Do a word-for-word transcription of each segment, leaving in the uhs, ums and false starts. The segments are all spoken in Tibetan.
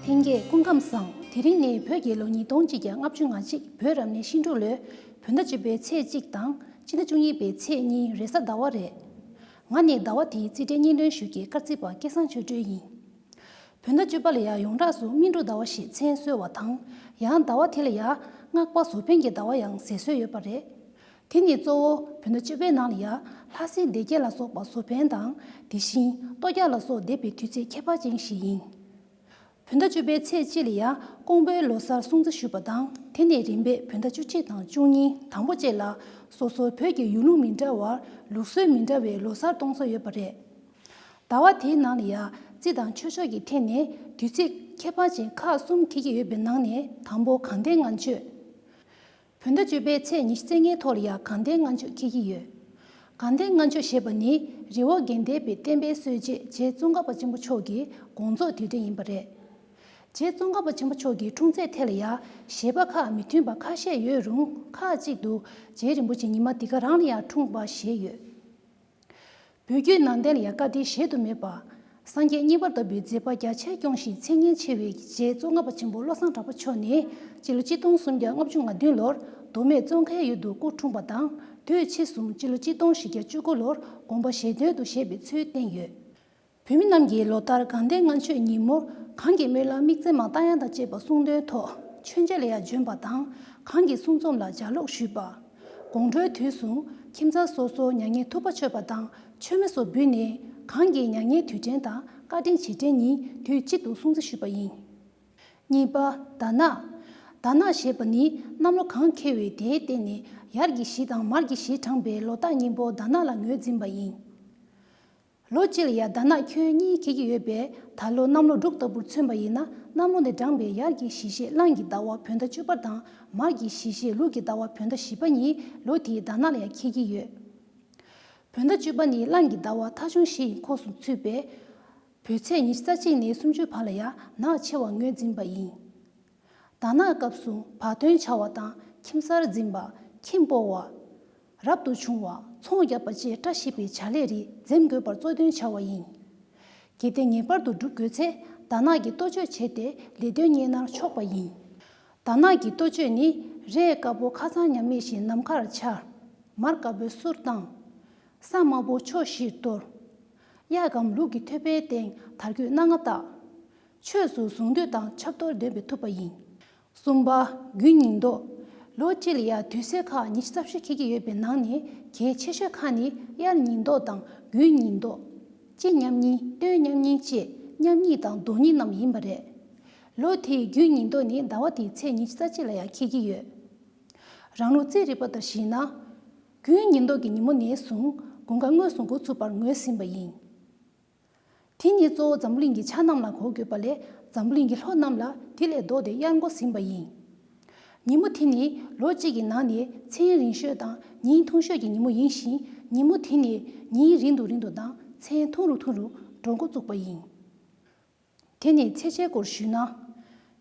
ལྷན་རྒྱས་སྐུ་ཁམས་བཟང་། དེ་རིང་ནི་བོད་ཀྱི་ལོ་ཉིས་སྟོང་གཅིག་བརྒྱ་ལྔ་བཅུ་ང་གཅིག་བོད་རབ་གནས་ཤིང་འབྲུག་ལོའི་བོད་ཟླ་བཅུ་པའི་ཚེས་གཅིག་དང་སྤྱི་ཟླ་བཅུ་གཉིས་པའི་ཚེས་གཉིས་རེས་གཟའ་ཟླ་བ་རེད། ང་ནི་ཟླ་བ་དེའི་རྩིས་འབྲས་སྙན་སྒྲོན་ཞུ་མཁན་དཀར་རྩེ་པ་སྐལ་བཟང་ཆོས་སྒྲོན་ཡིན། བོད་ཟླ་བཅུ་པ་ལ་ཡང་ཡོངས་གྲགས་སུ་སྨིན་དྲུག་ཟླ་བ་ཞེས་མཚན་གསོལ་བ་དང་། ཡང་ཟླ་བ་དེ་ལ་ཡང་སྔགས་པ་བཟོ་ལྡན་གྱི་ཟླ་བ་ཡང་ཟེར་སྲོལ་ཡོད་པ་རེད། དེ་ནི་གཙོ་བོ་བོད་ཟླ་བཅུ་པའི་ནང་ལ་ཡང་ལྷ་སྲིན་སྡེ་བརྒྱད་ལ་སོགས་པ་བཟོ་ལྡན་དང་། དེ་བཞིན་ལྟོ་རྒྱག་ལ་སོགས་འདས་པའི་དུས་ཚིགས་ཁྱད་པར་ཅན་ཞིག་ཡིན། བོད་ཟླ་བཅུ་པའི་ཚེས་གཅིག་ལ་ཡང་ཀོང་པོའི་ལོ་གསར་སྲུང་བརྩི་ཞུས་པ་དང་། དེ་ནས་རིམ་པས་བོད་ཟླ་བཅུ་གཅིག་དང་བཅུ་གཉིས་དང་པོ་བཅས་ལ་སོ་སོའི་བོད་ཀྱི་ཡུལ་ལུང་མི་འདྲ་བར་ལུགས་སྲོལ་མི་འདྲ་བའི་ལོ་གསར་གཏོང་ས་ཡོད་པ་རེད། ཟླ་བ་དེའི་ནང་ལ་ཡང་རྩིས་དང་ཆོས་ཕྱོགས་ཀྱི་ཐད་ནས་དུས་ཚིགས་ཁྱད་པར་ཅན་ཁག་གསུམ་འཁེལ་གྱི་ཡོད་པའི་ནང་ནས་དང་པོ་དགའ་ལྡན་ལྔ་མཆོད། བོད་ཟླ་བཅུ་པའི་ཚེས་ཉི་ཤུ་རྩ་ལྔའི་ཐོག་ལ་ཡང་དགའ་ལྡན་ལྔ་མཆོད་འཁེལ་གྱི་ཡོད། དགའ་ལྡན་ལྔ་མཆོད་ཞེས་པ་ནི་རི་བོ་དགེ་ལྡན་པའི་བསྟན་པའི་སྲོལ་འབྱེད་རྗེ་ཙོང་ཁ་པ་ཆེན་པོ་མཆོག་གི་དགོངས་རྫོགས་དུས་དྲན་ཡིན་པ་རེད། རྗེ་ཙོང་ཁ་པ་ཆེན་པོ་མཆོག་གི་འཁྲུངས་ཚེས་ཐད་ལ་ཡང་བཞེད་པ་ཁག་མི་མཐུན་པ་ཁ་ཤས་ཡོད་རུང་། ཁག་ཅིག་ཏུ་རྗེ་རིན་པོ་ཆེ་ཉི་མ་འདི་ག་རང་ལ་ཡང་འཁྲུངས་པ་ཞེས་ཡོད། བོད་བརྒྱུད་ནང་བསྟན་ལ་ཡང་བཀའ་དྲིན་གཞལ་དུ་མེད་པ། སངས་རྒྱས་གཉིས་པ་ལྟ་བུའི་མཛད་པ་རྒྱ་ཆེར་སྐྱོང་ཞིང་མཚན་སྙན་ཆེ་བའི་རྗེ་ཙོང་ཁ་པ་ཆེན་པོ་བློ་བཟང་གྲགས་པ་མཆོག་ནི་སྤྱི་ལོ་གཅིག་སྟོང་སུམ་བརྒྱ་ལྔ་བཅུ་ང་བདུན་ལོར་མདོ་སྨད་ཙོང་ཁའི་ཡུལ་དུ་སྐུ་འཁྲུངས་པ་དང་། དུས་ཕྱིས་སུ་སྤྱི་ལོ་གཅིག་སྟོང་བཞི་བརྒྱ་བཅུ་དགུ་ལོར་དགོངས་པ་བཞེས་དོན་དུ་བཞེས་པའི་ཚུལ་བསྟན་ཡོད། བོད་མི་རྣམས་ཀྱིས་ལོ་ལྟར་དགའ་ལྡན་ལྔ་མཆོད་ཉིན་མོར་གང་གི་སྨོན་ལམ་དམིགས་བརྩེ་མ་བཏང་ཡང་དང་བཅས་པ་གསུང་དོན་ཐོག་མཆོད་མཇལ་ལ་ཡང་བྱོན་པ་དང་། གང་གི་གསུང་རྩོམ་ལ་ལྗགས་ཀློག་ཞུས་པ། དགོང་དྲོའི་དུས་སུ་ཁྱིམ་ཚང་སོ་སོར་མྱ་ངན་ཐུག་པ་མཆོད་པ་དང་མཆོད་མེ་སོགས་འབུལ་ནས། གང་གི་མྱ་ངན་དུས་དྲན་དང་བཀའ་དྲིན་རྗེས་དྲན་ཉིན་དུས་གཅིག་ཏུ་སྲུང་བརྩི་ཞུས་པ་ཡིན། གཉིས་པ། ཟླ་ནག། ཟླ་ནག་ཞེས་པ་ནི་གནམ་ལོ་གང་འཁེལ་བའི་དེའི་སྟེང་ནས་ཡར་གྱི་གཞི་དང་མར་གྱི་གཞི་བགྲངས་པའི་ལོ་རྟགས་གཉིས་པོ་ཟླ་ནག་ལ་ངོས་འཛིན་པ་ཡིན། ལོ་གཅིག་ལ་ཡང་ཟླ་ནག་ཁྱོན་གཉིས་འཁེལ་གྱི་ཡོད་པས། ད་ལོ་གནམ་ལོ་འབྲུག་ལྟ་བུར་མཚོན་པ་ཡིན་ན། གནམ་ལོ་ནས་བགྲངས་པའི་ཡར་གྱི་གཞི་ཤེས་གླང་གི་ཟླ་བ་བོད་ཟླ་བཅུ་པ་དང་། མར་གྱི་གཞི་ཤེས་ལུག་གི་ཟླ་བ་བོད་ཟླ་བཞི་པ་གཉིས་ལོ་དེའི་ཟླ་ནག་ལ་ཡང་འཁེལ་གྱི་ཡོད། བོད་ཟླ་བཅུ་པ་ནི་གླང་གི་ཟླ་བ་ཐ་ཆུང་བཞི་ཡི་ཁོངས་སུ་ཚུད་པས། བོད་ཚེས་ཉི་ཤུ་རྩ་གཅིག་ནས་སུམ་ཅུ་བར་ལ་ཡང་ནག་ཆེ་བ་ངོས་འཛིན་པ་ཡིན། ཟླ་ནག་སྐབས་སུ་བ་དན་བྱ་བ་དང་ཁྱིམ་གསར་འཛིན་པ། ཁྱིམ་སྤོ་བ། རབ་ཏུ་བྱུང་བ། ཚོང་རྒྱག་པ་བཅས་བཀྲ་ཤིས་པའི་བྱ་ལས་རིགས་འཛེམ་དགོས་པར་གཙོ་དོན་བྱ་བ་ཡིན། གལ་ཏེ་ངེས་པར་དུ་སྒྲུབ་དགོས་ཚེ། ཟླ་ནག་གི་གཏོ་བཅོས་བྱས་ཏེ་ལས་དོན་གཉེར་ན་ཆོག་པ་ཡིན། ཟླ་ནག་གི་གཏོ་བཅོས་ནི། རས་དཀར་པོ་ཁ་སང་ཉམས་མེད་བཞིན་ནམ་མཁར་འཕྱར། མར་དཀར་པོས་གསུར་བཏང་། ས་དམར་པོ་ཕྱོགས་བཞིར་གཏོར། གཡག་གམ་ལུག་གི་ཐོད་པའི་སྟེང་དར་གོས་སྣ་ལྔ་བཏགས། ཆོས་སུ་གཟུངས་འདུས་དང་ཆབ་གཏོར་འདོན་པའི་ཐུབ་པ་ཡིན། གསུམ་པ། དགུན་ཉི་ལྡོག། ལོ་གཅིག་ལ་ཡང་དུས་ཚོད་ཁག་ཉི་ཤུ་རྩ་བཞི་འཁེལ་གྱི་ཡོད་པའི་ནང་ནས་གལ་ཆེ་ཤོས་ཁག་ནི་དབྱར་ཉི་ལྡོག་དང་དགུན་ཉི་ལྡོག། དཔྱིད་མཉམ་ཉིན། སྟོན་མཉམ་ཉིན་བཅས་མཉམ་ཉིན་དང་ལྡོག་ཉིན་རྣམས་ཡིན་པ་རེད། ལོ་དེའི་དགུན་ཉི་ལྡོག་ནི་ཟླ་བ་དེའི་ཚེས་ཉི་ཤུ་རྩ་གཅིག་ལ་ཡང་འཁེལ་གྱི་ཡོད། རང་ལུགས་རྩིས་རིག་པ་ལྟར་གཞིགས་ན། དགུན་ཉི་ལྡོག་གི་ཉིན་མོ་ནས་བཟུང་དགུན་ཁ་དངོས་སུ་འགོ་ཚུགས་པར་ངོས་ཟིན་པ་ཡིན། དེ་ནི་གཙོ་བོ་འཛམ་བུ་གླིང་གི་ཆ་རྣམས་ལ་གོ་དགོས་པ་ལས། འཛམ་བུ་གླིང་གི་ལྷོ་རྣམས་ལ་དེ་ལས་ལྡོག་སྟེ་དབྱར་འགོ་ཟིན་པ་ཡིན། ཉིན་མོ་དེ་ནི་ལོ་གཅིག་གི་ནང་ནས་མཚན་རིང་ཤོས་དང་ཉིན་ཐུང་ཤོས་ཀྱི་ཉིན་མོ་ཡིན་ཞིང་། ཉིན་མོ་དེ་ནི་ཉིན་རིང་དུ་རིང་དུ་དང་མཚན་ཐུང་རུ་ཐུང་རུ་འགྲོ་འགོ་བཙུགས་པ་ཡིན། དེ་ནས་ཚེས་ཆའི་སྐོར་ཞུས་ན།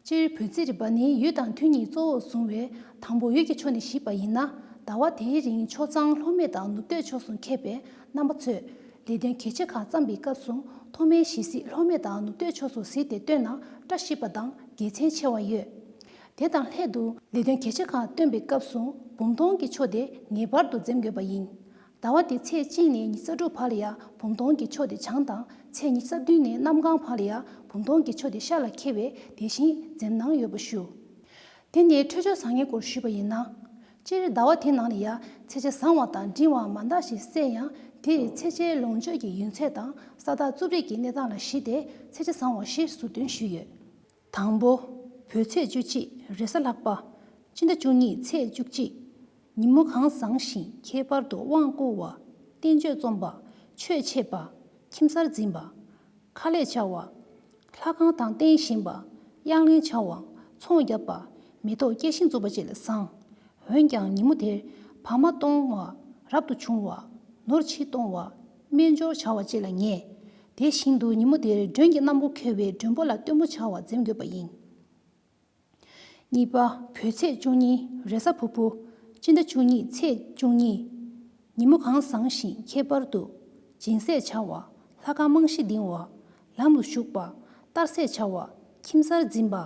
སྤྱིར་བོད་རྩིས་རིག་པ་ནི་ཡུལ་དང་མཐུན་གཉིས་གཙོ་བོར་བཟུང་བས། དང་པོ་ཡུལ་གྱི་ཕྱོགས་ནས་གཞིགས་པ་ཡིན་ན། ཟླ་བ་དེའི་རིང་ཕྱོགས་གཙང་ལྷོ་སྨད་དང་ནུབ་སྟོད་ཕྱོགས་སུ་འཁེལ་བས། རྣམ་པ་ཚོས་ལས་དོན་གལ་ཆེ་ཁག་བརྩམས་པའི་སྐབས་སུ་མཐོ་དམན་གཞི་གཟིགས་ལྷོ་སྨད་དང་ནུབ་སྟོད་ཕྱོགས་སུ་གཟིགས་ཏེ་བཏོན་ན་བཀྲ་ཤིས་པ་དང་དགེ་མཚན་ཆེ་བ་ཡོད། དེ་དང་ལྷན་དུ་ལས་དོན་གལ་ཆེ་ཁག་བཏོན་པའི་སྐབས་སུ་བུམ་སྟོང་གི་ཕྱོགས་དེ་ངེས་པར་དུ་འཛེམ་དགོས་པ་ཡིན། ཟླ་བ་དེ་ཚེས་གཅིག་ནས་ཉི་ཤུ་རྩ་དྲུག་བར་ལ་ཡང་བུམ་སྟོང་གི་ཕྱོགས་དེ་བྱང་དང་། ཚེས་ཉི་ཤུ་རྩ་བདུན་ནས་གནམ་གང་བར་ལ་ཡང་བུམ་སྟོང་གི་ཕྱོགས་དེ་ཤར་ལ་འཁེལ་བས་དེ་བཞིན་འཛེམ་གནང་ཡོད་པ་ཞུ། དེ་ནས་འཕྲོད་སྦྱོར་བཟང་ངན་སྐོར་ཞུས་པ་ཡིན་ན། སྤྱིར་ཟླ་བ་དེ་ནང་ལ་ཡང་ཚེས་ཆ་བཟང་བ་དང་འབྲིང་བ་མ་འདྲ་ཞིག་གསལ་ཡང་། དེ་ཡི་ཚེས་ཆའི་ལོངས་སྤྱོད་ཀྱི་ཡུན་ཚད་དང་ས་རྟགས་རྩུབ་རིགས་ཀྱི་གནས་སྟངས་ལ་གཞིགས་ཏེ་ཚེས་ཆ་བཟང་བ་བཞིར་ཟུར་འདོན་ཞུས་ཡོད། དང་པོ། བོད་ཚེས་བཅུ་གཅིག་རེས་གཟའ་ལྷག་པ། སྤྱི་ཟླ་བཅུ་གཉིས་ཚེས་བཅུ་གཅིག་ཉིན་མོ་གང་བཟང་ཞིང་ཁྱད་པར་དུ་དབང་བསྐུར་བ། བསྟན་བཅོས་རྩོམ་པ། ཆོས་འཆད་པ། ཁྱིམ་གསར་འཛིན་པ། ཁ་ལས་བྱ་བ། ལྷ་ཁང་དང་རྟེན་བཞེངས་པ། གཡང་ལེན་བྱ་བ། ཚོང་རྒྱག་པ། མེ་ཏོག་སྐྱེ་ཤིང་འཛུགས་པ་བཅས་ལ་བཟང་། འོན་ཀྱང་ཉིན་མོ་དེར་བག་མ་གཏོང་བ། རབ་ཏུ་བྱུང་བ། ནོར་ཕྱིས་གཏོང་བ། སྨན་སྦྱོར་བྱ་བ་བཅས་ལ་ངེས། དེ་བཞིན་དུ་ཉིན་མོ་དེར་མགྲོན་གྱི་རྣམ་པ་འཁོལ་བའི་མགྲོན་པོ་ལ་སྟོན་མོ་བྱ་བ་འཛེམ་དགོས་པ་ཡིན། གཉིས་པ། བོད་ཚེས་བཅུ་གཉིས་རེས་གཟའ་ཕུར་བུ། སྤྱི་ཟླ་བཅུ་གཉིས་ཚེས་བཅུ་གཉིས། ཉིན་མོ་གང་བཟང་ཞིང་ཁྱད་པར་དུ། སྦྱིན་སྲེག་བྱ་བ། ལྷ་ཁང་རྨང་གཞི་ལྡིང་བ། ལམ་དུ་ཞུགས་པ། གཏར་སྲེག་བྱ་བ། ཁྱིམ་གསར་འཛིན་པ།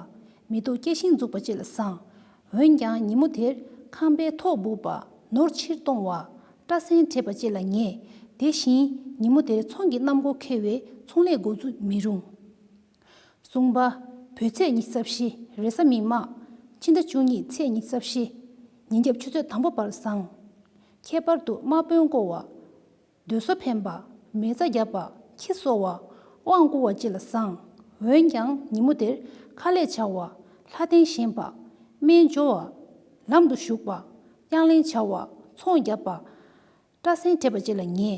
མེ་ཏོག་སྐྱེ་ཤིང་འཛུགས་པ་བཅས་ལ་བཟང་། འོན་ཀྱང་ཉིན་མོ་དེར་ཁང་པའི་ཐོག་སྦུབ་པ། ནོར་ཕྱིར་གཏོང་བ། སྐྲ་སེན་བྲེག་པ་བཅས་ལ་ཉེ། དེ་བཞིན་ཉིན་མོ་དེར་ཚོང་གི་གནམ་སྒོ་ཁེལ་བས་ཚོང་ལས་འགོ་འཛུགས་མི་རུང་། གསུམ་པ། བོད་ཚེས་ཉི་ཤུ་རྩ་བཞི། རེས་གཟའ་མིག་དམར། ཕྱི་ཟླ་བཅུ་གཉིས་ཚེས་ཉི་ཤུ་རྩ་བཞི། ཉིན་རྒྱབ་ཆུ་ཚོད་དང་པོ་བར་བཟང་། ཁྱད་པར་དུ་དམག་དཔོན་བསྐོ་བ། སྡོད་གསོ་འཕེན་པ། མེ་བཙའ་བརྒྱབ་པ། ཁྱི་གསོ་བ། དབང་བསྐུར་བ་བཅས་ལ་བཟང་། འོན་ཀྱང་ཉིན་མོ་དེར་ཁ་ལས་བྱ་བ། ལྷ་རྟེན་བཞེངས་པ། སྨན་སྦྱོར་བ། ལམ་དུ་ཞུགས་པ། གཡང་ལེན་བྱ་བ། ཚོང་བརྒྱབ་པ། སྐྲ་སེན་བྲེག་པ་བཅས་ལ་ཉེ།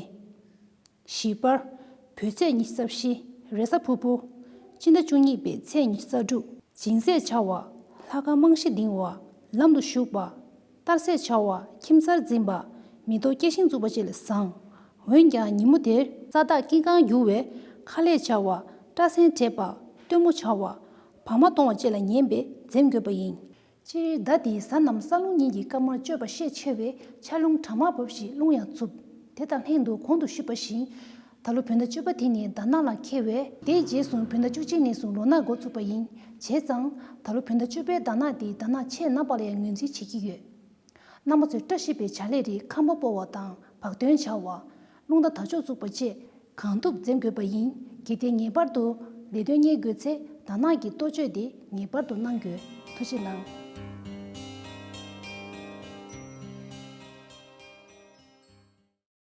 བཞི་པ། བོད་ཚེས་ཉི་ཤུ་རྩ་བཞི། རེས་གཟའ་ཕུར་བུ། སྤྱི་ཟླ་བཅུ་གཉིས་པའི་ཚེས་ཉི་ཤུ་རྩ་དྲུག། སྦྱིན་སྲེག་བྱ་བ། ལྷ་ཁང་རྨང་གཞི་འདིང་བ། ལམ་དུ་ཞུགས་པ། གཏར་སྲེག་བྱ་བ། ཁྱིམ་གསར་འཛིན་པ། མེ་ཏོག་སྐྱེ་ཤིང་འཛུགས་པ་བཅས་ལ་བཟང་། འོན་ཀྱང་ཉིན་མོ་དེར་ས་བདག་ཀིང་ཀང་རྒྱུ་བས་ཁ་ལས་བྱ་བ། སྐྲ་སེན་བྲེག་པ། སྟོན་མོ་བྱ་བ། བག་མ་གཏོང་བ་བཅས་ལ་ཉན་པས་འཛེམ་དགོས་པ་ཡིན། སྤྱིར་ཟླ་འདིའི་གཟའ་རྣམས་ས་རླུང་གཉིས་ཀྱི་སྐར་མར་གཅོད་པ་ཤས་ཆེ་བས་ཆར་རླུང་གྲང་དམག་འབབ་ཞིང་རླུང་ཡང་འཚུབ། དེ་དང་ལྷན་དུ་གོང་དུ་ཞུས་པ་བཞིན། ད་ལོ་བོད་ཟླ་བཅུ་པ་དེ་ནི་ཟླ་ནག་ལ་འཁེལ་བས། དེའི་རྗེས་སུ་བོད་ཟླ་བཅུ་གཅིག་ནས་བཟུང་ལོ་ནག་འགོ་ཚུགས་པ་ཡིན། བྱས་ཙང་། ད་ལོ་བོད་ཟླ་བཅུ་པའི་ཟླ་ནག་དེ་ཟླ་ནག་ཆེས་ནག་པ་ལ་ཡང་ངོས་འཛིན་བྱེད་ཀྱི་ཡོད། རྣམ་པ་ཚོས་བཀྲ་ཤིས་པའི་བྱ་ལས་རིགས་ཁང་པ་སྤོ་བ་དང་བག་སྟོན་བྱ་བ། རླུང་རྟ་དར་ལྕོག་བཙུགས་པ་བཅས་གང་ཐུབ་འཛེམ་དགོས་པ་ཡིན། གལ་ཏེ་ངེས་པར་དུ་ལས་དོན་གཉེར་དགོས་ཚེ་ཟླ་ནག་གི་གཏོ་བཅོས་དེ་ངེས་པར་དུ་གནང་དགོས། ཐུགས་རྗེ་གནང་།